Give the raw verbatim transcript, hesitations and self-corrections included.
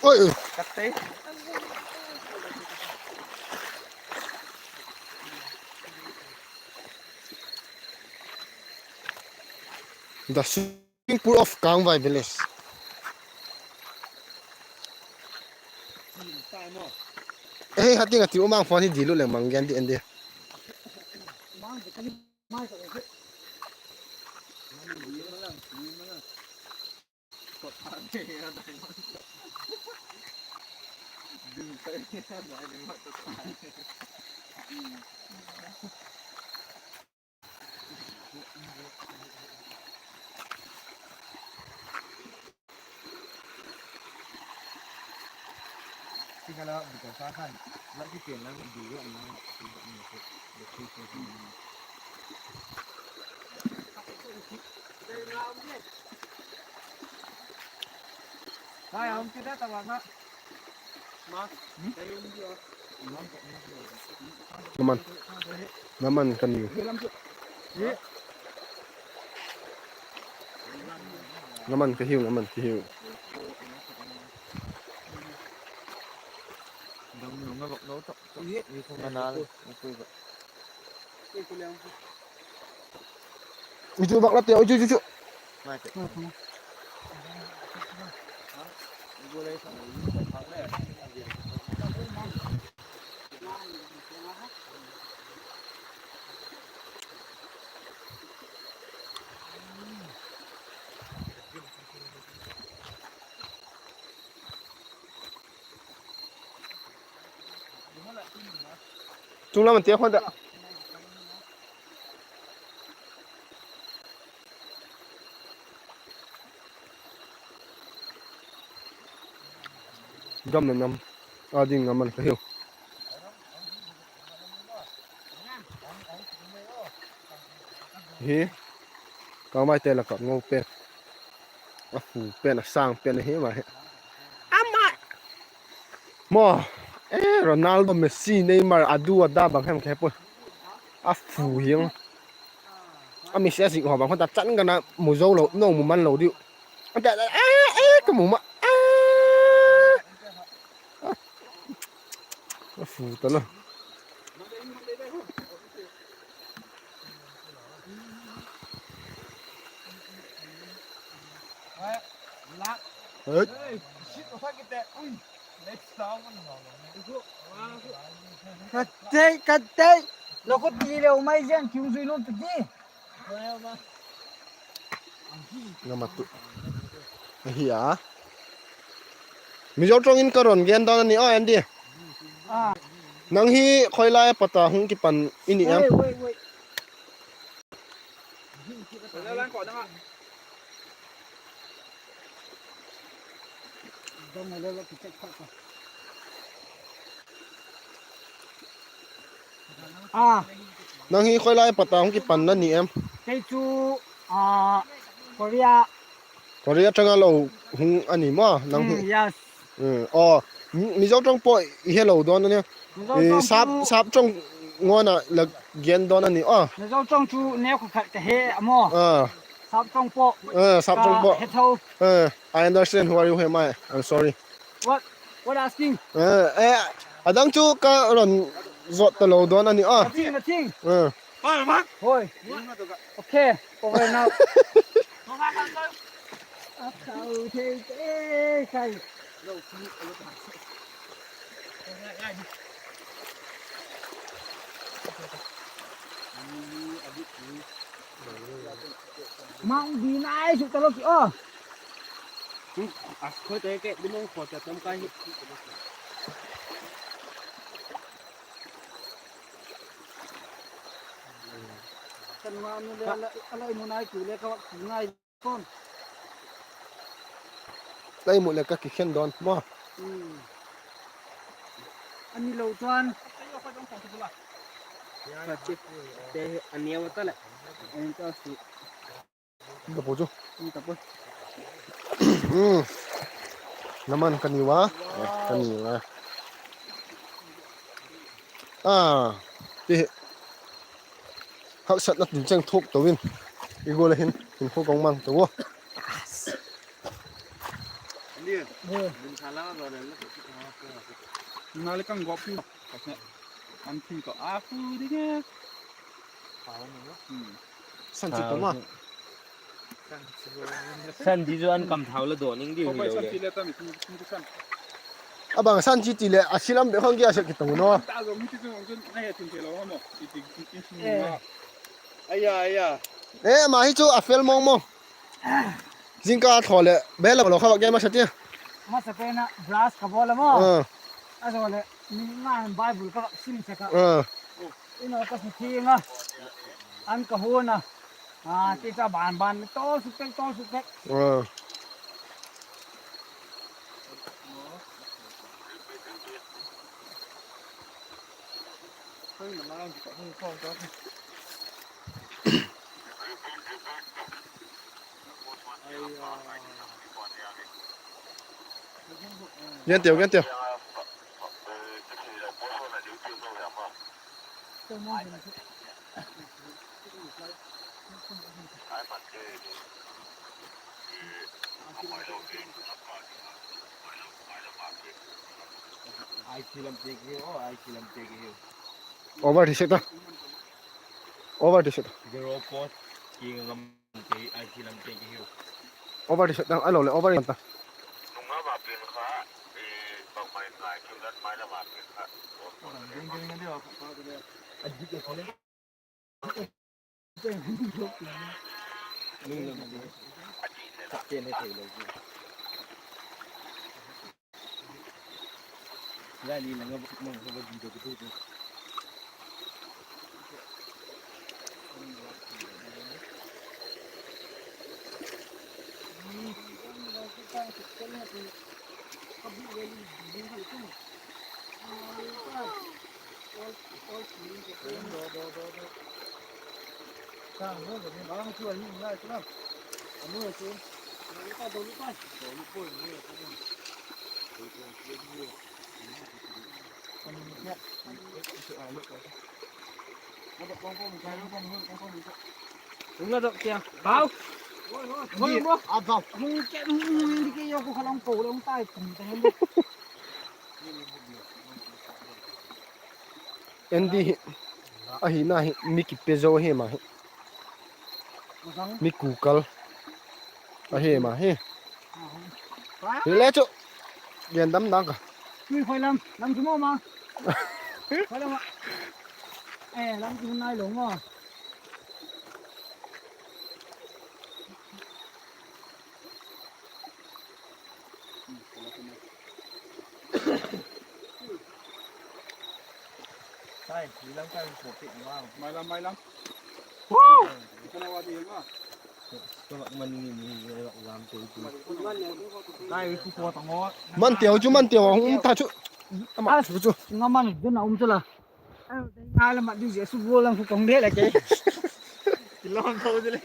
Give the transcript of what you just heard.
Oi. The swimming pool of Kangvai village. Eh, hating a ti u mang phone hi di lu leng mang gen di en di. Naman, naman ka niu. Naman ka hiu, naman ka hiu. Itu bak la te, itu, itu, itu. Chung lam an tia khon da. Gam na nam a ding a man ka hiu. Hi, Kangvaite lak ah ngo pen, a fu pen, a sâng pen ahi ma hi. Ama, maw, eh, Ronaldo, Messi, Neymar, a du a da bang hem ka he puai. A fu hiang. A mi sia zik haw bang hon ta chan ka na mu zo lo, no mu man lo diu. A ta, eh, eh, ka mu ma, eh. A fu ta lo. Ka tei, ka tei. Lo ko ti leu mai ziang kiung zui nuam ta ti. Ngam a tu. Ahi a. Mizo ṭawng in ka rawn gen dawn a ni aw, Andy. Nang hi khoi lai a pat a hung kipan i ni em? Nang hi khoi lai a pat a hung kipan na ni em? Kei chu, a, Korea. Korea ṭang a lo hung a ni maw nang hi? Aw, Mizo ṭawng pawh i he lo dawn a nia. Sap ṭawng ngawn a la gen dawn a ni aw. Mizo ṭawng chu neu kha khat ka he a maw. Sap ṭawng pawh. Sap ṭawng pawh. I understand who are you here, mai. I'm sorry. What? What asking? A dang chu ka rawn zawt ta lo dawn a ni aw. Nothing, nothing. Hoi. Okay, over now. Mang di nai su ta lo ki aw. As khoi te ke di mong kho ta tam kai hi. Kan ma nu le la, a lai mu nai tu le ka vak tu nai kon. Lai mu le ka kikhen dawn maw. Ani lo chuan. Ka chi te ani a ta le. Ani ta si. Ka pu chu. Ani ta pu. Naman ka ni ua. Ka ni ua. A, ti hi. Haksatna tin cheng thuak to in. I gual a hin, hin khu kong mang to a. Nga le kang gop hi. An thi to a khu ding e. San chi to ma. San chi chu an kam thau la dawn ning di hi lo le. A bang san chi ti leh a silam be khang kia se ki to no. E, ama hi chu a fel mong mong. Jingkal thaw leh be lo lo kha va gen masa tia. Masa pen a brush ka bawl a maw. A zaw leh ni nga Bible ka va sim sek a. I naw ka si thiang a. An ka hun a. A, ti cha ban ban tawl suk tek, tawl suk tek. Gen teu, gen teu. Over ti set ta. Over ti set ta. Over ti set ta. A lo leh over ta. Hung la dok tia. Pau. Hung ken hung di ke yo ko khalang ko long tai kum ta hen. Andy hi, ahina hi, mi kipe zo hi ma hi. Mi kukal. Ahi ma hi. Hi le chu. Gen dam dang ka. Tui khoi lam, lam chu maw ma. Khoi lam a. Eh, lam chu nai lo maw. Man teu chu, man teu a hung um ta chu. Ama chu chu. Nga man dun a um chu la. Nga la mat ding Jesu gol lang khu kong de la ke. Kilawm tho de le.